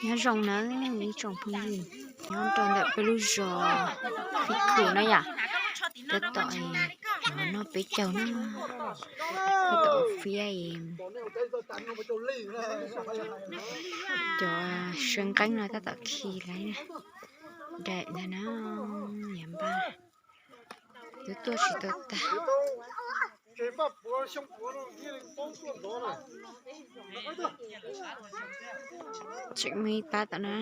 Nyob zoo na ib tsoom phooj ywg nyob rau ntawm peb lub zos Fij Khum na yom, tab tom noj peb caug na, tab tom ua fiab cov saw nqeeb no tab tom khi lawm na, daim ntawd na, yog npaj, twb tuaj tsis tau tag. Tseem muaj ib pab tom na.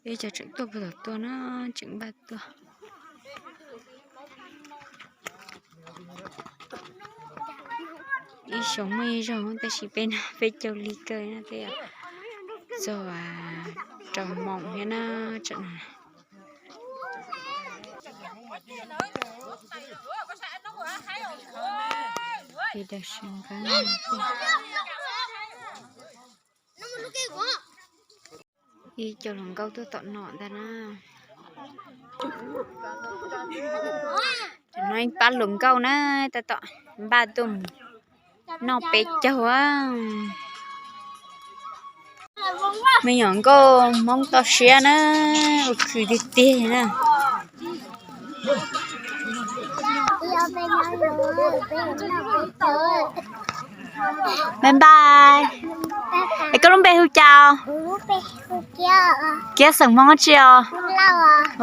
Ib co tseem tuaj puag tom tuaj na, tseem npaj tuaj. Ib xyoos muaj ib zaug tab sis peb no peb caug li kawg na, peb txog rau moos thiab na, tseem no. Peb daws saw nqeeb no. Ib co hluas nkauj tuaj tom no ntag na. No ib pab hluas nkauj na, tab tom npaj tuaj mus noj peb caug. Me nyuam nkauj Hmoob toj siab na, ua khwv tiag tiag na. Bye bye. Es koj lub npe hu cas? Kiab, xeem Hmoob tsi os?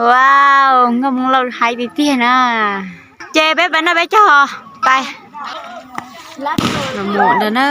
Wow, nkauj Hmoob Lauj hais tiag tiag na. Ces peb pais noj peb caug, pais. Los mus ntawd na.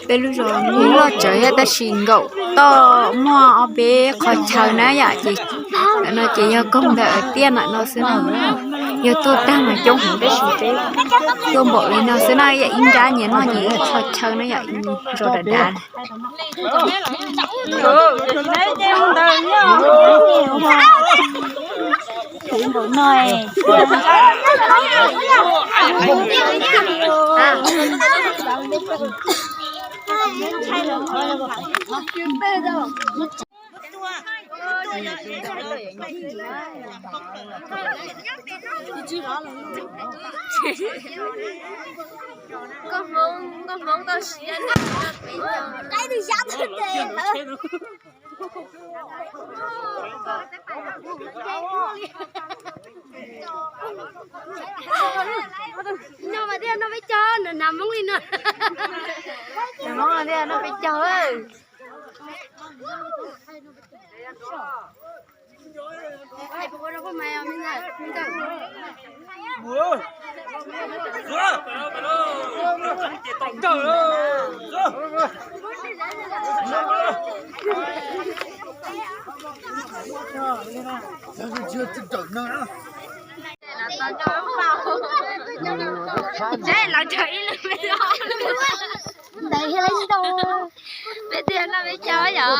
Peb lub zos loj tsawv thiab tab sis nkaum toj muaj ob peb qhov chaw na yom, ces ntawm no ces yog koog ntawm tiaj ntawm no xwb na. Yog tuaj tag mas coob heev tab sis peb tuaj npaum li no xwb na yom, ib nrab nyias noj nyias ib qho chaw na yom, zos dav dav. Nkauj Hmoob, nkauj Hmoob toj siab na. Qaib twg xyab tag tes. No mas thiaj noj peb caug, nws hnav Hmoob li no. Hmoob thiaj noj peb caug. Lawv cog ib lwm peb, peb tiag no peb cog yom.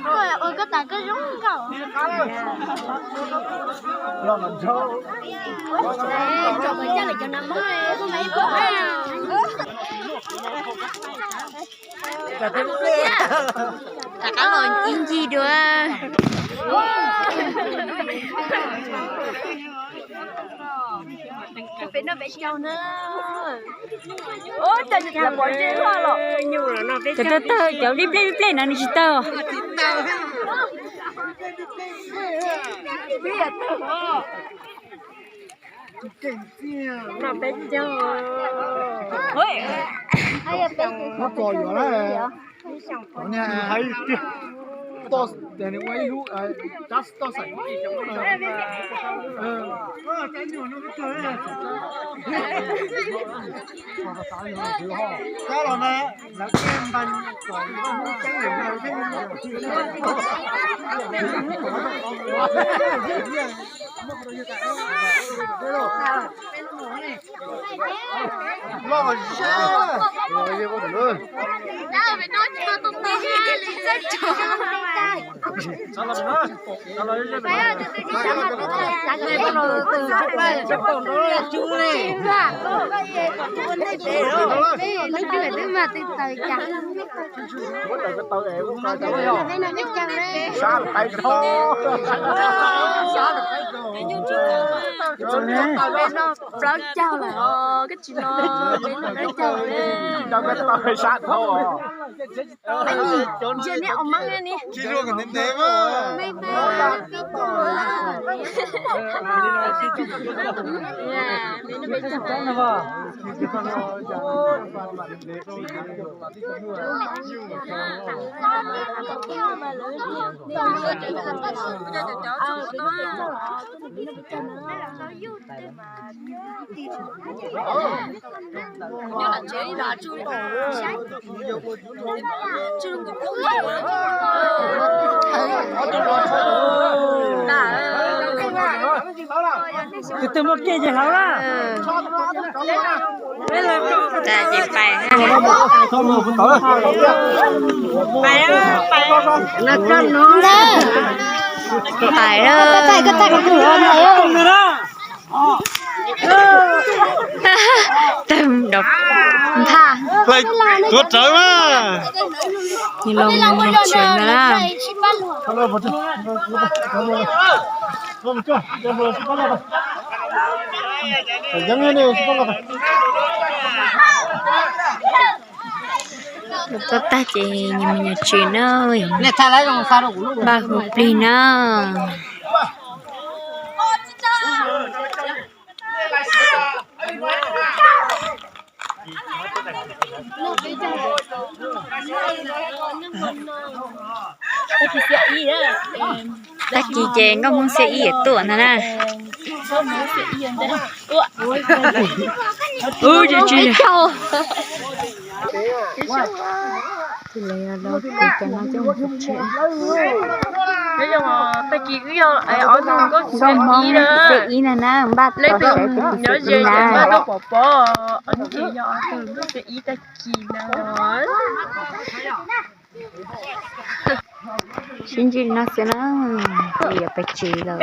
Ua koj tas koj zoo nkauj. Rov qab los ib ncig dua. Cov tawg tawg, cov lib plej lib plej no nws tsis tawg. Muab txo yuav na. Hais tiag, toj tias nws ua ib lub, tab sis toj xaim. Tab los na, lawv kiag npaj kom lub ceeb lub. Sab lawm qaib dhau. Plaub caug lawm os, koj tsis los, plaub caug lawm. Sab dhau. Ntshe neb ua meej ne ni. Tus twg muaj kiag ces hlawv na. Pais, pais, pais. Tawg nrov nthaj. Tuav rawv mas. Nws los mus nyuag tshwm ntawd na. Tuaj tag ces nws mus nyuag tshwm na, npaj hu plig na. Tag kis ces nkauj Hmoob xiab ib tuaj ntag na. Ub, tsis tsis. Tag kis wb yog ob tug nkauj xiab ib na, npaj tau sawv tag kis xiab ib na. Nyob ze cov nkauj pov pob, ob tug yog ob tug nkauj xiab ib tag kis na. Sib ntsib li no xwb na, yuav pais tsev lawm.